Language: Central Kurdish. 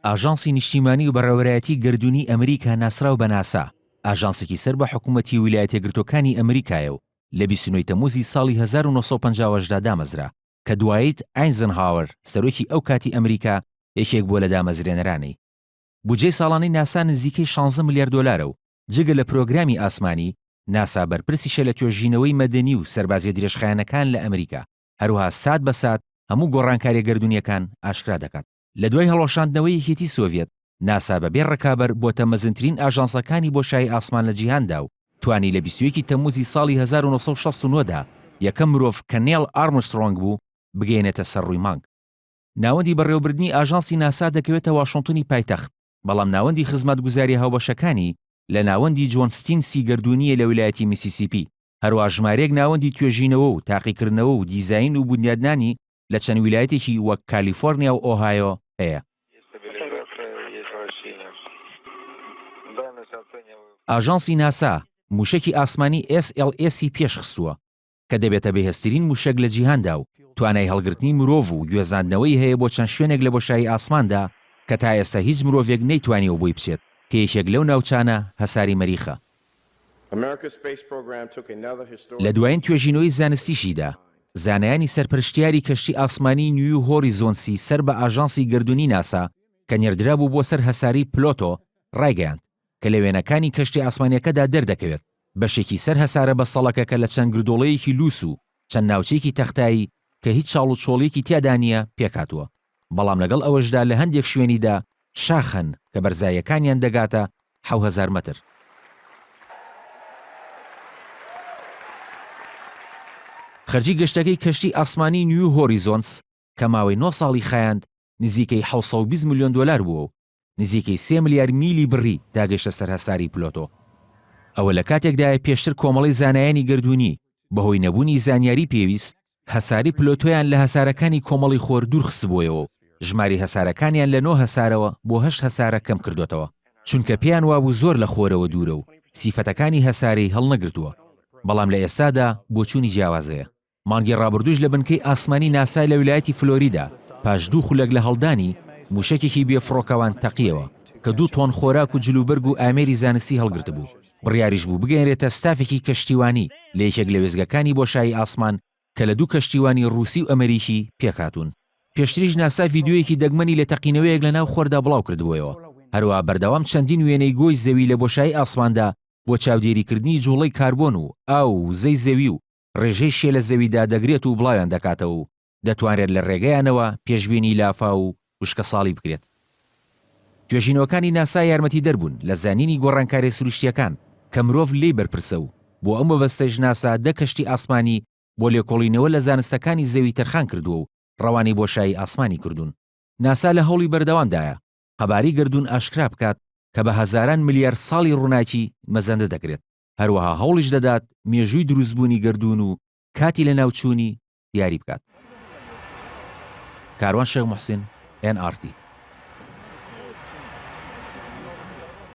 ئاژانسی نیشتیمانی و بەڕێوەبەرایەتی گەردوونی ئەمریکا ناسراو بە ناسا، ئاژانسێکی سەر بە حکوومەتی ویلایەتیەکگرتووەکانی ئەمریکایە و لە 29 تەمووزی ساڵی 1958 دا دامەزرا کە دوایت ئاینزنهاوەر سەرۆکی ئەو کاتی ئەمریکا یەکێک بووە لە دامەزرێنەرانی. بودجەی ساڵانەی ناسا نزیکەی شانزە ملیار دۆلارە و جگە لە پرۆگرامی ئاسمانی، ناسا بەرپرسیشە لە توێژینەوەی مەدەنی و سەربازیە درێژخایەنەکان لە ئەمریکا، هەروەها سات بە سات هەموو گۆڕانکاریە گەردونیەکان ئاشکرا دەکات. لە دوای هەڵوەشاندنەوەی یەکێتی سۆڤیەت، ناسا بە بێ ڕکابەر بۆتە مەزنترین ئاژانسەکانی بۆشایی ئاسمان لە جیهاندا و توانی لە 21 تەمموزی ساڵی 1969 دا یەکەم مرۆڤ کە نێڵ ئارمسترۆنگ بوو بگەیەنێتە سەر ڕووی مانگ. ناوەندی بەڕێوەبردنی ئاژانسی ناسا دەکەوێتە واشنتنی پایتەخت، بەڵام ناوەندی خزمەتگوزاریە هاوبەشەکانی لە ناوەندی جۆن ستینسی گەردوونییە لە ویلایەتی میسیسیپی. هەروەها ژمارەیەک ناوەندی توێژینەوە و تاقیکردنەوە و دیزاین و بونیادنانی لە چەند ویلایەتێکی وەک کالیفۆرنیا و ئۆهایۆ هەیە. ئاژانسی ناسا مووشەکی ئاسمانی ئێس ئێڵ ئێسی پێشخستووە، کە دەبێتە بەهێزترین مووشەک لە جیهاندا و توانای هەڵگرتنی مرۆڤ و گوێزاندنەوەی هەیە بۆ چەند شوێنێک لە بۆشایی ئاسماندا کە تا ئێستا هیچ مرۆڤێک نەیتوانیوە بۆی بچێت کە یەکێک لەو ناوچانە هەساری مەریخە. لە دوایین توێژینەوەی زانستیشیدا، زانایانی سەرپەرشتیاری کەشتی ئاسمانی نیو هۆریزۆنسی سەر بە ئاژانسی گەردوونی ناسا کە نێردرابوو بۆ سەر هەسارەی پلۆتۆ ڕایگەیاند کە لە وێنەکانی کەشتی ئاسمانیەکەدا دەردەکەوێت بەشێکی سەر هەسارە بەستەڵەکەکە لە چەند گردۆڵەیەکی لووس و چەند ناوچەیەکی تەختایی کە هیچ چاڵ و چۆڵیەکی تیادا نییە پێکهاتووە بەڵام لەگەڵ ئەوەشدا لە هەندێک شوێنیدا شاخ هەن کە بەرزاییەکانیان دەگاتە 7000 مەتر. خەرجی گەشتەکەی کەشتی ئاسمانی نیو هۆریزۆنس کە ماوەی نۆ ساڵی خایاند نزیکەی 720 ملیۆن دۆلار بووە و نزیکەی سێ ملیار میلی بڕی تا گەیشتە سەر هەسارەی پلۆتۆ. ئەوە لە کاتێکدایە پێشتر کۆمەڵەی زانایانی گەردوونی بەهۆی نەبوونی زانیاری پێویست، هەسارەی پلۆتۆیان لە هەسارەکانی کۆمەڵی خۆر دوورخستبوویەوە و ژمارەی هەسارەکانیان لە نۆ هەسارەوە بۆ هەشت هەسارە کەمکردۆتەوە، چونکە پێیان وابوو زۆر لە خۆرەوە دوورە و سیفەتەکانی هەسارەی هەڵنەگرتووە، بەڵام لە ئێستادا بۆچوونی جیاواز هەیە. مانگی ڕابردووش لە بنکەی ئاسمانی ناسا لە ویلایەتی فلۆریدا، پاش دوو خولەک لە هەڵدانی، مووشەکێکی بێفڕۆکەوان تەقییەوە، کە دوو تۆن خۆراک و جلوبەرگ و ئامێری زانستی هەڵگرتبوو، بڕیاریش بوو بگەیەنرێتە ستافێکی کەشتیوانی لە یەکێک لە وێستگەکانی بۆشایی ئاسمان کە لە دوو کەشتیوانی ڕووسی و ئەمەریکی پێکهاتوون. پێشتریش ناسا ڤیدیۆیەکی دەگمەنی لە تەقینەوەیەک لەناو خۆردا بڵاوکردبوویەوە، هەروەها بەردەوام چەندین وێنەی گۆی زەوی لە بۆشایی ئاسماندا بۆ چاودێریکردنی جوڵەی کاربۆن و ئاو و وزەی زەوی و ڕێژەی شێ لە زەویدا دەگرێت و بڵاویان دەکاتەوە و دەتوانرێت لە ڕێگەیانەوە پێشبینی لافاو و وشکەساڵی بکرێت. توێژینەوەکانی ناسا یارمەتیدەر بوون لە زانینی گۆڕانکاریە سروشتییەکان کە مرۆڤ لێی بەرپرسە و بۆ ئەم مەبەستەش ناسا دە کەشتی ئاسمانی بۆ لێکۆڵینەوە لە زانستەکانی زەوی تەرخان کردووە و ڕەوانەی بۆشایی ئاسمانی کردوون. ناسا لە هەوڵی بەردەوامدایە قەبارەی گەردوون ئاشکرا بکات کە بە هەزاران ملیار ساڵی ڕووناکی مەزەندە دەکرێت. هەروەها هەوڵیش دەدات مێژووی دروستبوونی گەردوون و کاتی لەناوچوونی دیاری بکات. کاروان شێخ موحسین، ئێن ئاڕ تی.